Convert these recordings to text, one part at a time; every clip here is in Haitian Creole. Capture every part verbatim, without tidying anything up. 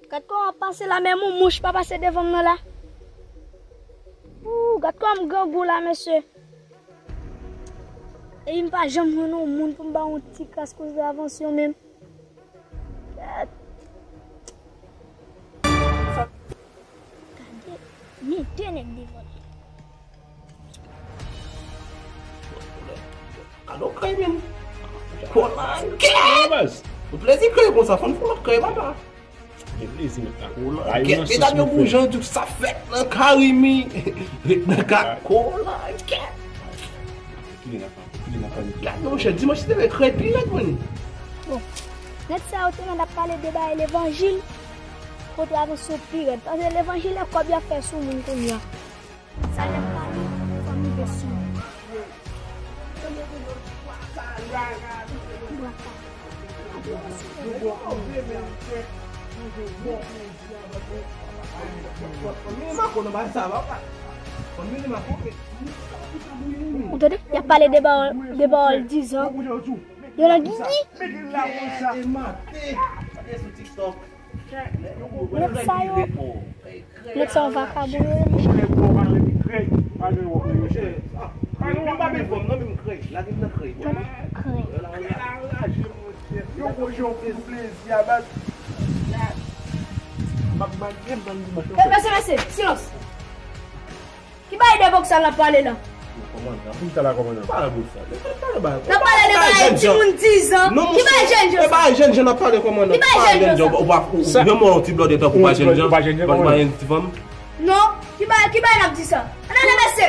Gad kòman w ap pase la, men yon mouch pa pase devan m nan la. Ooh, gad kòman m grangou la, mesye. Epi m pa janm jwenn yon moun pou m ba yon ti kras kontravansyon menm. Gad. Gade, men de nèg devan. Gade yon krèy, men. Kòlagèt! Yon plezi krèy konsa, fò n fè yon lòt krèy, papa. Gen plezi, men. Kòlagèt, medam yo, boujan, tout sa fèt nan Carimi. Nan ka, kòlagèt. Kilè n ap, kilè n ap pale? Gade, monchè, dimanch li te vle krèy pi rèd, mwen. Bon, nèg sa yo te mande ap pale de bagay levanjil, kontravansyon pi rèd. Paske levanjil e kòb y ap fè sou moun kounye a. Sa y ap pale, fò m rive sou moun. Ou tande? Y ap pale de pawòl, de pawòl dizan. Yo nan gigi. Nèg sa yo, nèg sa yo vakabon yo ye. Krèy. Mesye, mesye, silans. Ki bagay de boksal n ap pale la? Kòmandan, poukisa la, kòmandan? Pa nan boksal. N ap pale de bagay timoun dizan. Ki bagay jènjan sa? E bagay jènjan n ap pale, kòmandan. Ki bagay jènjan sa? Ou pa, ou, ou gen yon ti blòdè tankou pa jènjan. Ou pa jènjan, kòmandan. Ou pa jènjan ti fanm. Non, ki bagay, ki bagay n ap di sa? Ann ale, mesye.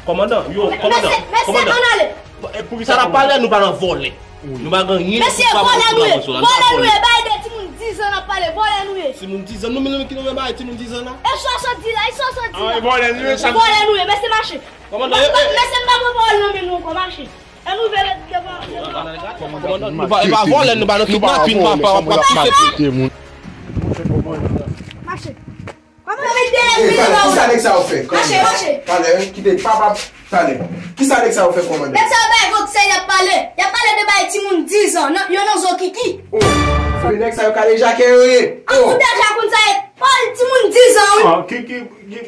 Kòmandan, yo, kòmandan. Mesye, mesye, ann ale. E poukisa n ap pale, nou pa nan vòlè. Nou pa gen anyen pou pran kontravansyon la, nou pa vòlè. Mesye, vòlè nou ye, vòlè nou ye, bay de timoun dizan n ap pale, vòlè nou ye. Timoun dizan, nou menm ki nou menm bay timoun dizan la? E sa w sot di la, e sa w sot di la? Vòlè nou ye, sa. Vòlè nou ye, mesye mache. Kòmandan, e, e. Mesye, m pa pran pawòl nan men nou ankò, mache. Ann ouvè devan, devan. Kòmandan, nou pa, e pa vòlè, nou pa nan kidnapin, nou pa, pa, pa, pa. Mache. Kòman yo met dèyè m vin la? Kisa nèg sa yo fè? Mache, mache. Talè, kite papa, talè. Kisa nèg sa yo fè, kòmandan? Nèg sa yo bay vòksèl, y ap pale. Y ap pale de bay timoun dizan, nan, yo nan zo kiki. Oh, se nèg sa yo kale jakè yo ye. An koute jakoun sa ye. Pawòl timoun dizan, wi.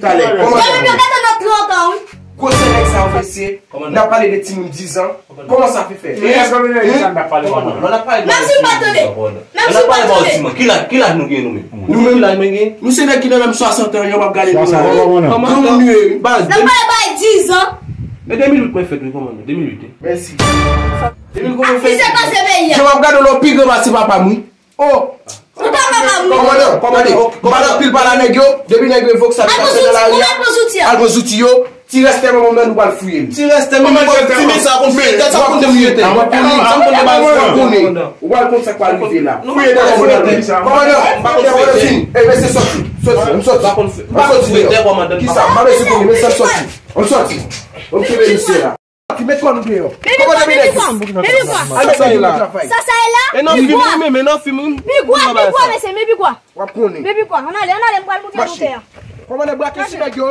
Talè, kòmandan. Yo menm yo gentan nan trant an, wi. Gwosè nèg sa yo, mesye. N ap pale de timoun dizan. Kòman sa fè fè? Men èske nou gen tan n ap pale kòmandan? Menm si m pa tande. Menm si m pa tande. Ki laj, ki laj nou gen nou menm? Nou menm, ki laj mwen gen? Nou se nèg ki nan menm swasant an, yo p ap gade nou. Granmoun nou ye, wi. Baz, n ap pale bay dizan. E de mil uit mwen fèt, wi, kòmandan. De mil uit, wi. Mèsi. De mil uit mwen fèt. Ki se pase peyi a? Yo p ap gade w pi gran pase papa m, wi. Oh! Ou pa kapab, non. Kòmandan, kòmandan, kòmandan, anpil pale a nèg yo, depi nèg yo voksal pase nan lari a, al pran zouti yo, ti rèste manman m nan nou pral fouye l. Ti rèste manman m, ti mesye a konn fouye tèt, sa konn fouye tèt. Sa konn fouye tèt. Ou pral konn sa k pral rive la. Fouye tèt, kòmandan. Kòmandan, pa konn fouye tèt. E mesye sòti, sòti, m sòti. M sòti deyò. Kisa? M pa bezwen konnen, mesye m sòti. M sòti. M kenbe mesye la. Ki met kò nou deyò. Kòmandan, men pi kwa, men pi kwa. Sa sa ye la? E nan fim, wi, men, men nan fim, wi. Pi kwa, pi kwa, mesye, men pi kwa. W ap konnen. Men pi kwa. Ann ale, ann ale, m pral montre nou tè a. Kòmandan, brake sou nèg yo.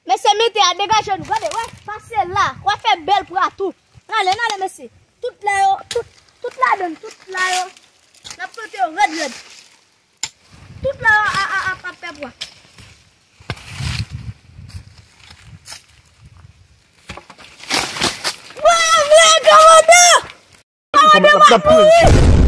Mesye, mete a, degaje nou. Gade, wè, pase la. W ap fè bèl pwa tou. N ale, n ale, mesye. Tout la yo, tout, tout ladann, tout la yo. N ap plante yo rèd, rèd. Tout la a, a, a, ap fè pwa. Mwen vle kòmandan! Kòmandan, w ap mouri!